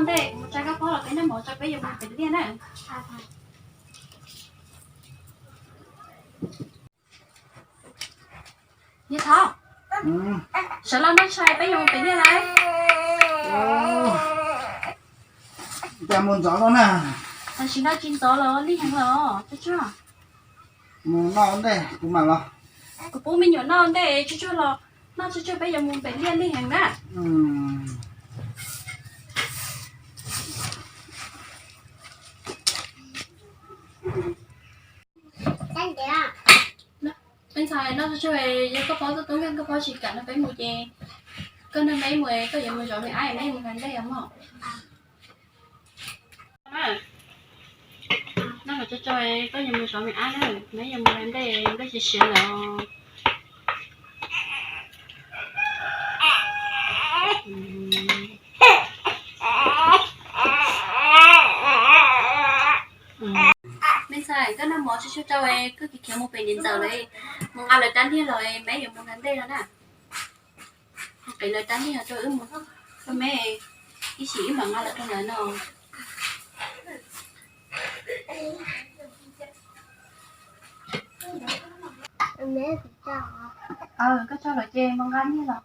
Ntej kuv mus tsa koj phob los peb noj mov tso peb yuav mus pem liaj na. Niam Thov, sawv los noj tshais peb yuav mus pem liaj lawm. Cas mus ntxov no na? Tam sim no tsis ntxov los lig heev los tsuag tsuag. Mus noj ntej kuv mam los. Kuv pub me nyuam noj ntej tsuag tsuag los, noj tsuag tsuag peb yuav mus pem liaj lig heev na. Peb ntxhais noj tsuag tsuag, yog koj phob tub tub nkeeg koj phob tsis kam no peb mus ces koj nrog meb mus, koj yuav mus zov me ab, meb mus hla ntej os mog. Noj tsuag tsuag, koj yuav mus zov me ab na, meb yuav mus hla ntej, nplooj siav siav lawm. Me ntxhais, koj noj mov tsuag tsuag tso, koj khiav khiav mus pem niam ntxawm lawm, mus nqa lawv rab niag los, meb yuav mus hla ntej no na. Qiv lawv rab niag rau wb mus, koj meb ib sim wb mam nqa lawv rau ntawd no. Koj tso lawm ces mus nqa niag los.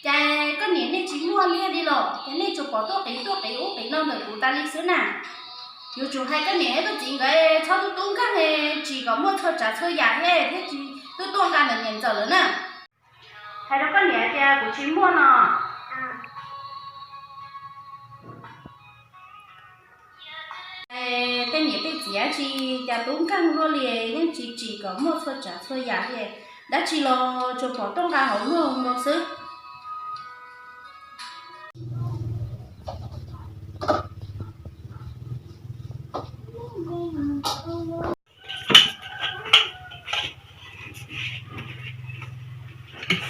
Cas koj niam nej tsis muaj liaj li los, cas nej tsuas pom tuaj qiv tuaj qiv ub qiv no ntawm kuv tas li xwb na? Yuav tsum hais koj niam thiab koj txiv nkawd txhob tub tub nkeeg, tsis kom muaj txhua tsav txhua yam thiab, thiab tsis tuaj tuaj nqa ntawm niam ntxawm lawm na. Hais rau koj niam tias kuv tsis muaj no. Tej niam tej txiv tsis cas tub nkeeg luaj li, yeej tsis tsim kom muaj txhua tsav txhua yam li. Dab tsi los tsuas pom tuaj nqa hauv luag nkaus xwb.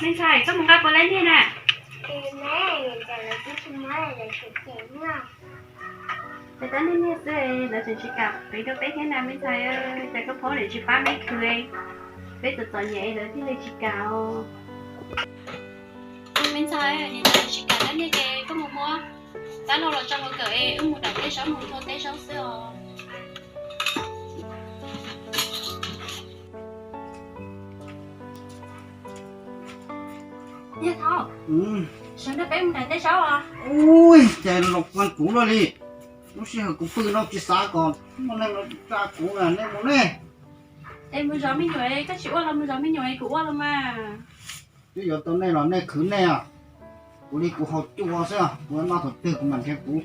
Me ntxhais, koj mus nqa puas laib niag na? Ces tab niag niag xwb lawv tseem tsis kam qiv rau peb thiab na me ntxhais, cas koj phob niam tsis pab meb khwv, peb txom txom nyem lawv thiaj li tsis kam os. Me ntxhais, niam tsis kam dab niag ces koj mus muab tab no los tso hauv kawm, wb mus nram tej zaub mus nthua tej zaub xwb os. Yog thaum sawv nrog peb mus nram tej zaub os. Ui, cas los kuv luaj li. Lub sij hawm kuv pw no tsis xav kom muaj neeg los tsa kuv na, nej mus ne. Es mus zov me nyuam, koj tsis ua los mus zov me nyuam, kuv ua los mas. Twb yuav tau nej los nej khwv nej os. Kuv li kuv haus cua xwb, kuv noj thaum twg kuv mam nrhiav kuv.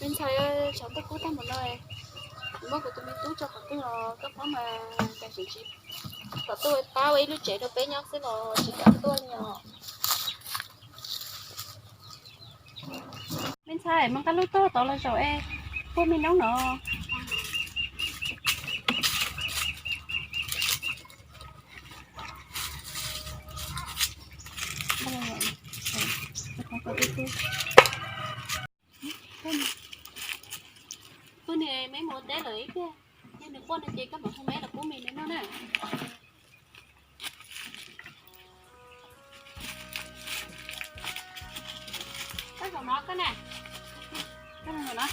Me ntxhais, tshav ntuj kub tag npaum no, kuv muab kuv tus me tub tso qhov twg los koj phob mas cas tseem tsis pom tuaj pab ua ib lub tsev rau peb nyob xwb los tsis kam tuaj li os. Me ntxhais, mus nqa lub tog tod los zaum es puag me noob no. Pub nws, meb mus ua teb lawm ib pliag, yog nws quaj no ces koj mam hu meb los pub mis nws noj na. Na, na.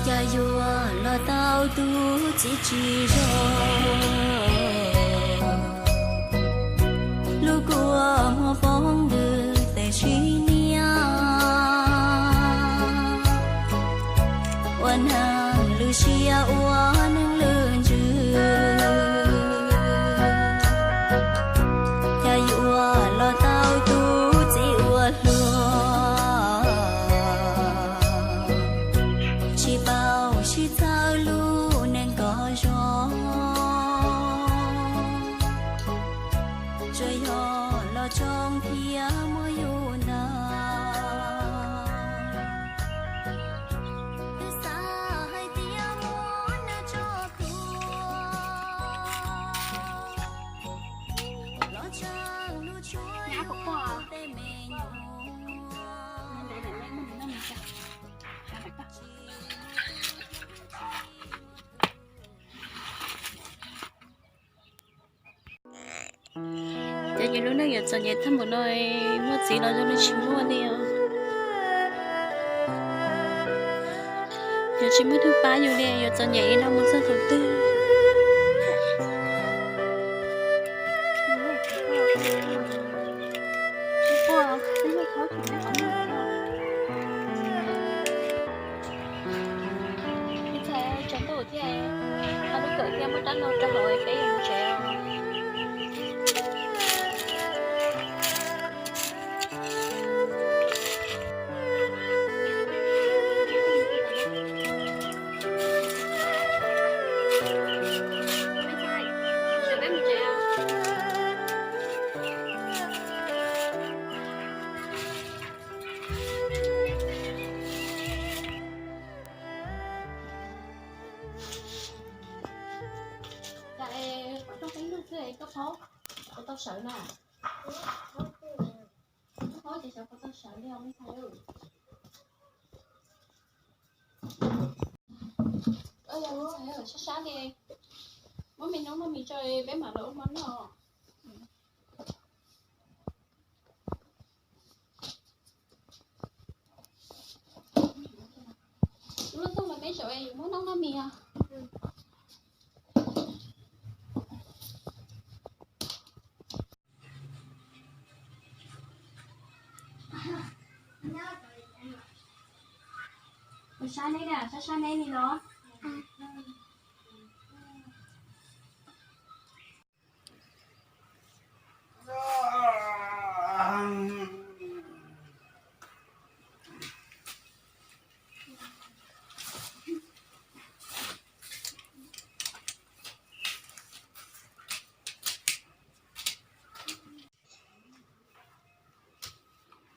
Cas yuav los tau tus txiv tsis zoo, lub kua muag poob ntws tes sib niab, ua neeg lwj siab ua neeg lwj ntsws. Cas yuav los tau tus txiv uas hluas, tsis paub sib txawj lub neej kom zoo, tsuas yog los tsoo thiab muab yus ntag. Twb xav hais tias muab nag tso tuag, los tseem lub tshuaj yus tej me nyuam. Ces yus lub neej yuav txom nyem tag npaum no, muaj txiv los zoo li tsis muaj li os. Yuav tsis muaj neeg pab yus li, yuav txom nyem li no mus txog thaum twg? Ib txhais tsaus ntuj thiab, ho lub kawm thiab muab rab no rau hauv peb yuav mus tsev os. Cas es pom rooj qeeb lug xwb es koj paub puas tau sawv na? Koj paub ces xyov puas tau sawv li os me ntxhais. Sab sab li, muab me noob noj mis tso peb mam los ua hmo noj. Lub rooj los peb zaum es yuav muab noob noj mis os. Ua sab neb na, sab sab neb li los.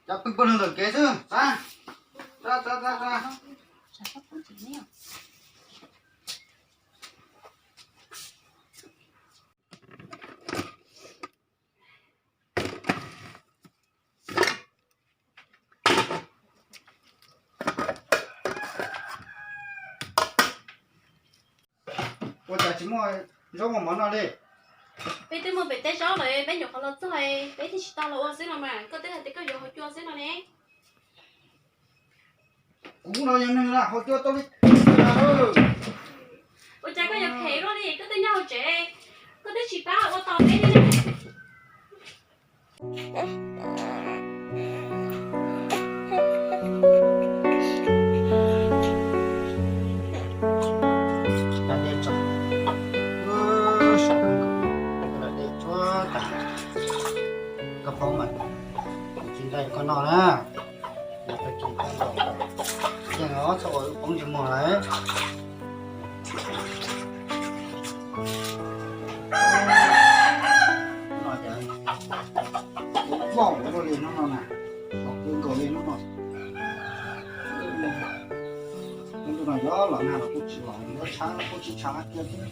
Cov pw puag ntawm kev xwb, tsa, tsa, tsa, tsa. Ua cas tsis muaj zaub muaj mov noj li? Peb twb muaj pem teb zaub lawm, peb nyuam qhuav los txog, peb thiaj tsis tau los ua xwb no mas, koj twb hais tias koj yuav hauv cua xwb no ne. Kuv no yog neeg na, hauv cua tau li cas lawm? Ua cas koj yuav phem luaj li, koj twb nyob hauv tsev, koj twb tsis pab ua tau peb li ne. Koj paub mas, tsis nrog koj noj na. Yeej os, txhob ua lub poob ntsej muag lawm. Vaj ua luaj li hnub no na, los pw nkaus li hnub no. Hnub no yog los nag los kuj tsis los, yuav tshav kuj tsis tshav kiag thiab.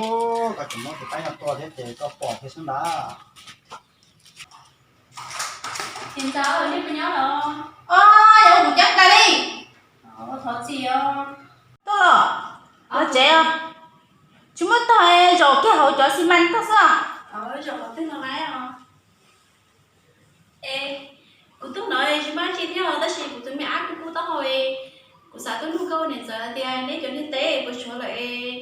Ub, koj tseem muab tus qaib no tua thiab ces koj pom thiab xwb ntag. Niam ntxawm, nej puas nyob los? Os, yog kuv cab kawg li. Ua thov txim os. Tuaj los? Los tsev os. Tsis muaj tog, zaum kiag hauv cov xi mas tag xwb. Zaum qhov twg no lawm os? Es kuv tuaj no tsis muaj dab tsi thiab os, tab sis kuv tus me ab kuj kub taub hau es kuv xav tuaj nug koj ua niam ntxawm tias neb cov niag teb puas tshuav lawm es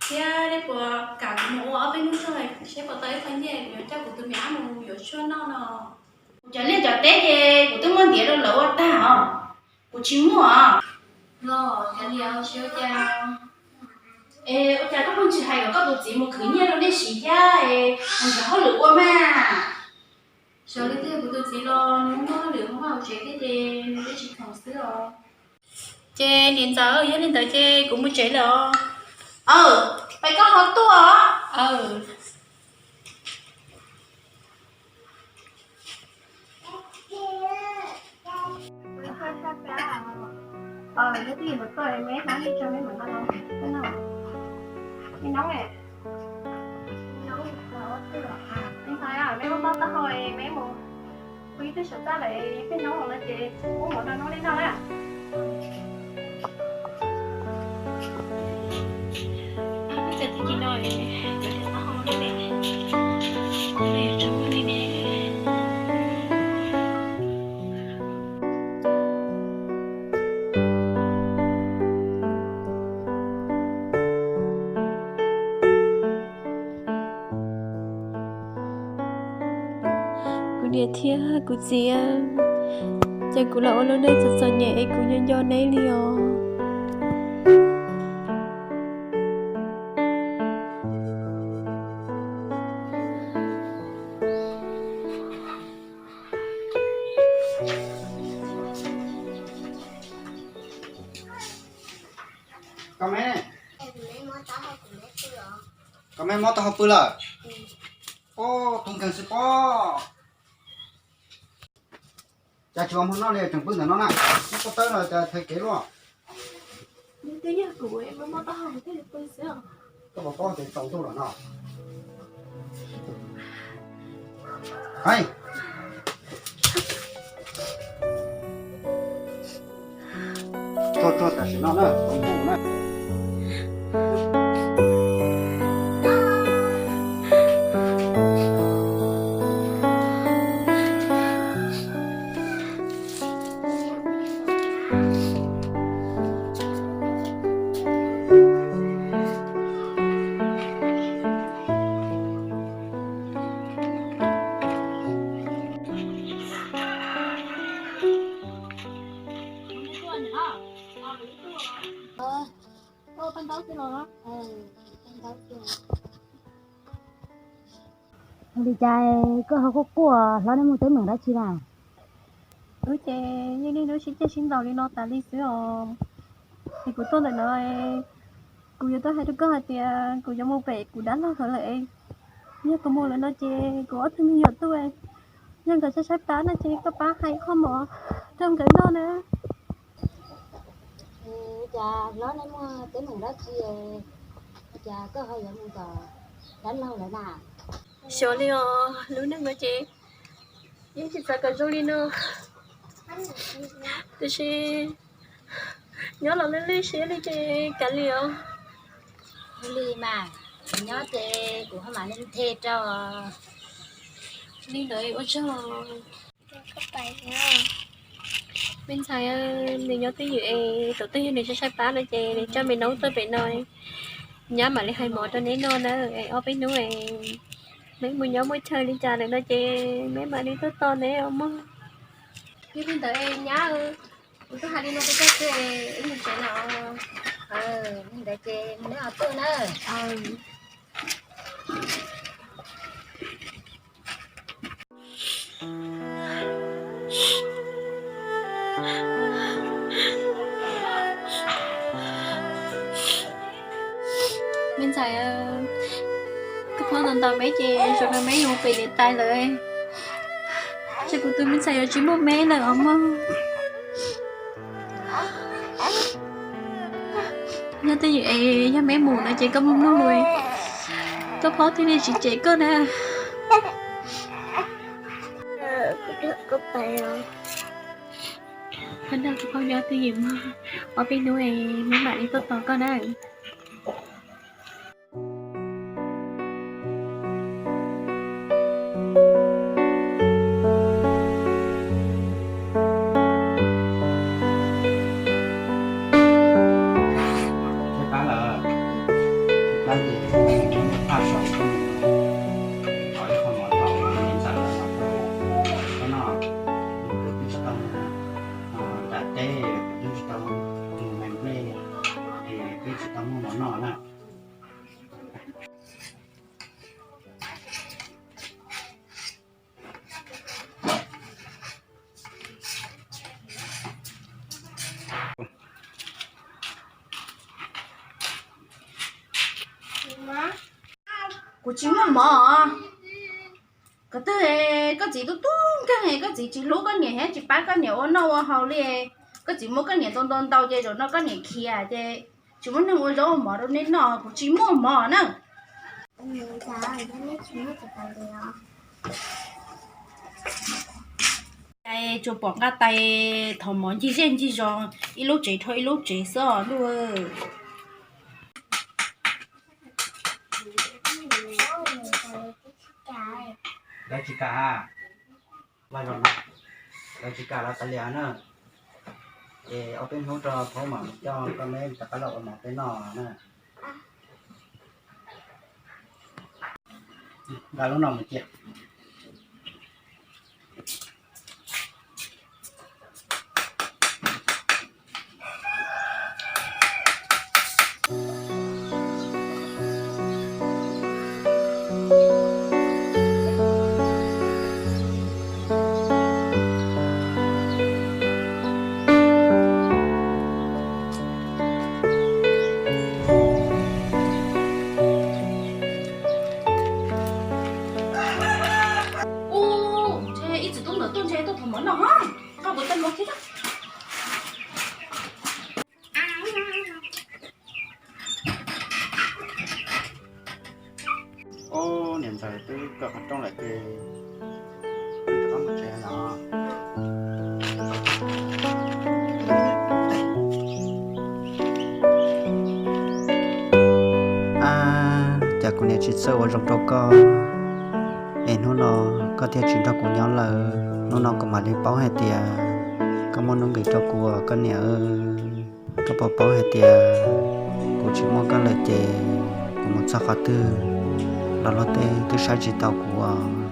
thiab neb puas kam kuv mus ua ob peb hnub zog seb puas tau ib qho nyiaj kuv yuav coj kuv tus me ab mus yuav tshuaj noj no. Kuv cov liaj cov teb ces kuv twb muab ntiav rau lawv ua tag os, kuv tsis muaj. Los cas li os, tsis ua cas. Es ua cas koj pheej tsis hais kom koj tus txiv mus khwv nyiaj rau nej siv thiab es mus nrhiav hauj lwm ua mas? Xyov li twb yog kuv tus txiv los nws muaj hauj lwm hauv vaj hauv tsev thiab ces nws twb tsis khoom xwb os. Ces niam ntxawm, yog li ntawd ces kuv mus tsev lawm os. Aw, pais koj ho tuaj os. Neb muab mob taub hau, neb mus ua ib tug saum txaj lawm, peb hnub no ces ua mov rau neb noj na. Kuv niam thiab kuv txiv, ces kuv los ua lub neej txom txom nyem es kuv nco nco neb li os. Koj me, koj me mob taub hau pw lawm? Ub, tu nkeeg xwb pob. Cas tsis ua hmo noj li tseem pw ntawm no na? Muab koj tawb no cas thaiv kev luaj. Twb yog kuv mob taub hau thiaj li pw xwb. Koj puas paub tias tsaus ntuj lawm no? Hais. Tsuag tsuag tam sim no na, tsaus ntuj na. Ua li cas koj ho quaj quaj, hlob, neb mus teeb meem dab tsi na? Wb ces yeej niaj hnub sib caij sib ntaus li no tas li xwb os. Es kuv tuaj ntawm no, kuv yuav tuaj hais rau koj hais tias kuv yuav mus pem kuv dab laug lawm. Yog kuv mus lawm no ces kuv ob tug me nyuam tuaj, yog nkawd saib saib pab no ces koj pab hais qhov mov rau nkawd noj na. Cas hlob, neb muaj teeb meem dab tsi, cas koj ho yuav mus tom dab laug lawm na? Xyov li os, lub neej no ces yeej tsis xav kom zoo li no, tiam sis nyob los lwj lwj siab li ces kav liam os. Ua li mas, nyob ces kuv ho mam li nthe rau. Li ntawd ua tsaug. Me ntxhais, nws nyob twj ywm es thaum twg yog nws saib saib pab no ces nws coj me noob tuaj pem no, nyab mam li hais mov rau neb noj na. Es ob peb hnub es neb mus nyob muaj chaw li cas lawm no ces neb mam li tuaj tos neb os mog. Yog li ntawd nyab, kuv twb hais li no rau koj xwb, wb mus tsev lawm. Li ntawd ces neb ho tuaj na. Ntau me ces zaum no me yuav mus pem niam tais lawm, ces kuv tus me ntxhais yuav tsis muaj me lawm os mog. Yog twj ywm es yog me mus no ces koj mloog mloog, koj phob thiaj li tsis cem koj na. Koj nrog kuv phob nyob twj ywm mog, ob peb hnub me mam li tuaj tos koj na. Kuv tsis muaj mov. Koj twb, koj txiv tub tub nkeeg, koj txiv tsis hlub koj niam thiab tsis pab koj niam ua noj ua haus li. Koj txiv muab koj niam ntaus ntaus ntaus ces zaum no koj niam khiav ces tsis muaj neeg ua zaub ua mov rau nej noj, kuv tsis muaj mov na. Tsuas pom nqaj tais thov mov ncig zej ncig zos, ib lub tsev dhau ib lub tsev xwb os ntuj. Lawv tsis kam, lawv tsis kam los tas li na. Ces ob peb hnub rau phob mam coj koj me rov qab los ua mov peb noj na. Nqa lub no mus cia. Ub, ntshe ib txiv tub ntawd tuaj ntshe tuaj thov mov noj, nqa kuv tej mov thiab. Ub, niam ntxawm twb kawm qhov rooj lawm ces rov qab mus tsev no. Ab, cas kuv niam tsis txawj ua zoo rau koj, es hnub no koj thiaj tsis nrog kuv nyob lawm. Hnub no kuv mam li paub hais tias koj muaj nuj nqis rau kuv, koj niam. Koj puas paub hais tias kuv tsis muaj koj lawm ces kuv mus txog qhov twg los luag tej twb saib tsis taus kuv os.